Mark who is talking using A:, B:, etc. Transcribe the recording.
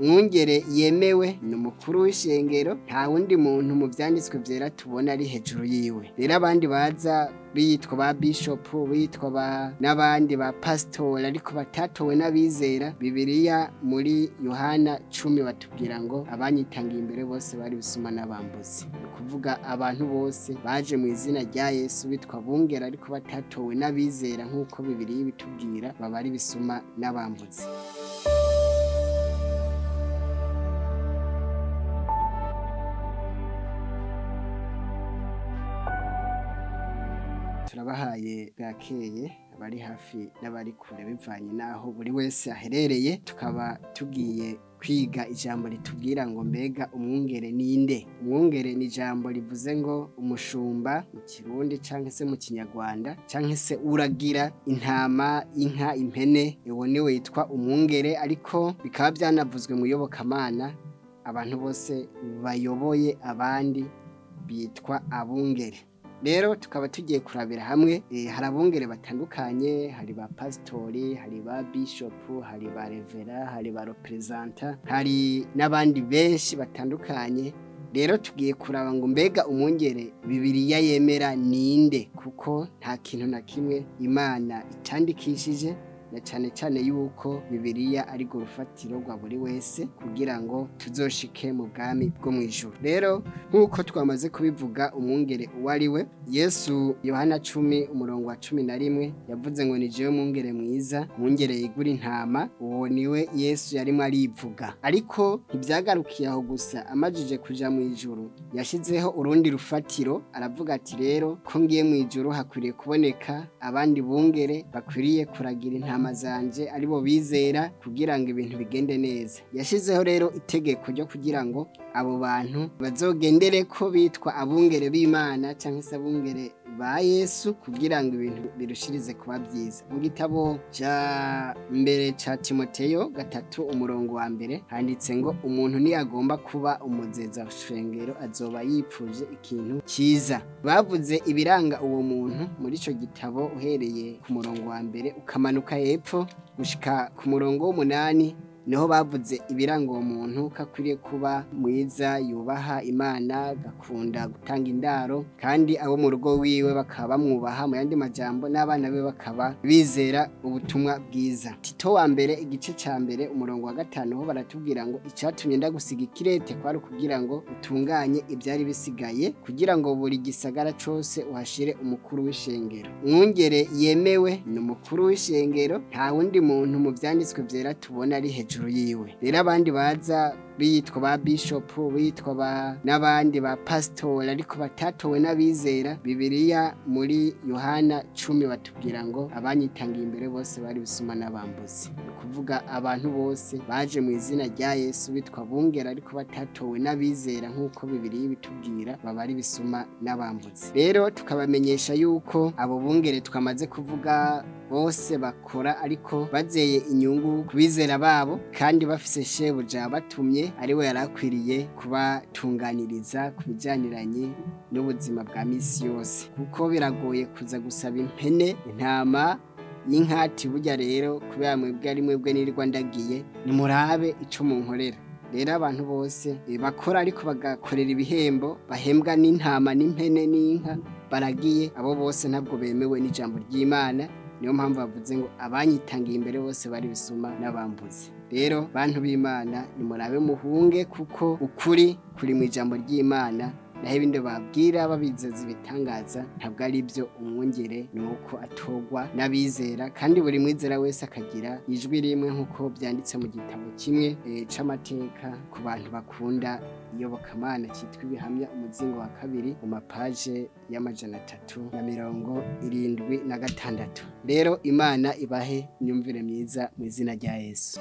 A: Umwungere yemewe ni umukuru w'ishengero, nta wundi muntu mu vyanditswe vyera tubona ari hejuru yiwe. Rero abandi baza bitwa ba bishop, bitwa ba n'abandi ba pastor ariko batatowe n'abizera, Bibiliya muri Yohana 10 batubwira ngo abanyitangiye imbere bose bari bisuma n'abambuzi. Ni kuvuga abantu bose baje mu izina rya Yesu bitwa bungera ariko batatowe n'abizera nk'uko Bibiliya ibitubwira, baba ari bisuma n'abambuzi. Turabahaye bwakeye abari hafi n'abari kure bivanye n'aho buri wese aherereye, tukaba tugiye kwiga ijambo ritubwira ngo mbega umwungere ninde? Umwungere ni ijambo rivuze ngo umushumba mu Kirundi canke se mu Kinyarwanda, canke se uragira intama, inka, impene, uwo niwe yitwa umwungere. Ariko bikaba vyanavuzwe mu iyobokamana, abantu bose bayoboye abandi bitwa abungere. Rero tukaba tugiye kurabira hamwe, hari abungere batandukanye, hari ba pasitori, hari ba bishopu, hari ba revera, hari ba reperezanta, hari n'abandi benshi batandukanye. Rero tugiye kuraba ngo mbega umwungere Bibiliya yemera ninde, kuko nta kintu na kimwe Imana itandikishije, na cane cane yuko Bibiliya ari rwo rufatiro rwa buri wese kugira ngo tuzoshike mu bwami bwo mw'ijuru. Rero nk'uko twamaze kubivuga, umwungere uwo ari we, Yesu Yohana 10 umurongo wa 11 yavuze ngo ni jewe mwungere mwiza, mwungere yigura intama. Uwo niwe Yesu yarimwo arivuga. Ariko ntivyagarukiye aho gusa, amajije kuja mw'ijuru yashizeho urundi rufatiro, aravuga ati rero ko ngiye mw'ijuru hakwiriye kuboneka abandi bungere bakwiriye kuragira intama zanje aribo bizera, kugira ngo ibintu bigende neza. Yashizeho rero itegeko ryo kugira ngo abo bantu bazogendere ko bitwa abungere b'Imana canke se abungere ba Yesu, kugira ngo ibintu birushirize kuba vyiza. Mu gitabo ca mbere ca Timoteyo 3 umurongo wa mbere handitse ngo umuntu ntiyagomba kuba umuzeza shengero azoba yipfuje ikintu ciza. Bavuze ibiranga uwo muntu muri ico gitabo, uhereye ku murongo wa mbere ukamanuka hepfo gushika ku murongo w'umunani, niho bavuze ibiranga uwo muntu, ko akwiriye kuba mwiza, yubaha Imana, agakunda gutanga indaro, kandi abo mu rugo wiwe bakaba bamwubaha, mu yandi majambo n'abana be bakaba bizera ubutumwa bwiza. Tito wa mbere igice ca mbere umurongo wa 5 ho baratubwira ngo icatumye ndagusiga ikirete kwari kugira ngo utunganye ivyari bisigaye, kugira ngo buri gisagara cose uhashire umukuru w'ishengero. Umwungere yemewe ni umukuru w'ishengero, nta wundi muntu mu vyanditswe vyera tubona ari hejuru yiwe. Rero abandi baza bitwa ba bishop, bitwa ba n'abandi ba pastor ariko batatowe n'abizera, Bibiliya muri Yohana 10 batubwira ngo abanyitangiye imbere bose bari bisuma n'abambuzi. Ni kuvuga abantu bose baje mu izina rya Yesu bitwa bungera ariko batatowe n'abizera nk'uko Bibiliya ibitubwira, baba ari bisuma n'abambuzi. Rero tukabamenyesha yuko abo bungere twamaze kuvuga bose bakora ariko bazeye inyungu kubizera babo, kandi bafise shebuja batumye ariwe yarakwiriye kubatunganiriza ku bijaniranye n'ubuzima bwa misi yose, kuko biragoye kuza gusaba impene, intama, y'inkati. Burya rero kubera mwebwe ari mwebwe nirirwa ndagiye, nimurabe ico munkorera. Rero abantu bose bakora ariko bagakorera ibihembo, bahembwa n'intama n'impene n'inka baragiye, abo bose ntabwo bemewe n'ijambo ry'Imana. Niyo mpamvu bavuze ngo abanyitangiye imbere bose bari bisuma n'abambuzi. Rero bantu b'Imana, nimurabe muhunge, kuko ukuri kuri mu ijambo ry'Imana, naho ibindi babwira babizeza ibitangaza ntabwo ari byo. Umwungere ni uko atorwa n'abizera, kandi buri mwizera wese akagira ijwi rimwe nk'uko byanditse mu gitabo kimwe c'amateka ku bantu bakunda iyobokamana cyitwa Ibihamya, umuzingo wa 2 mu mapaje y'376. Rero Imana ibahe imyumvire myiza mu izina rya Yesu.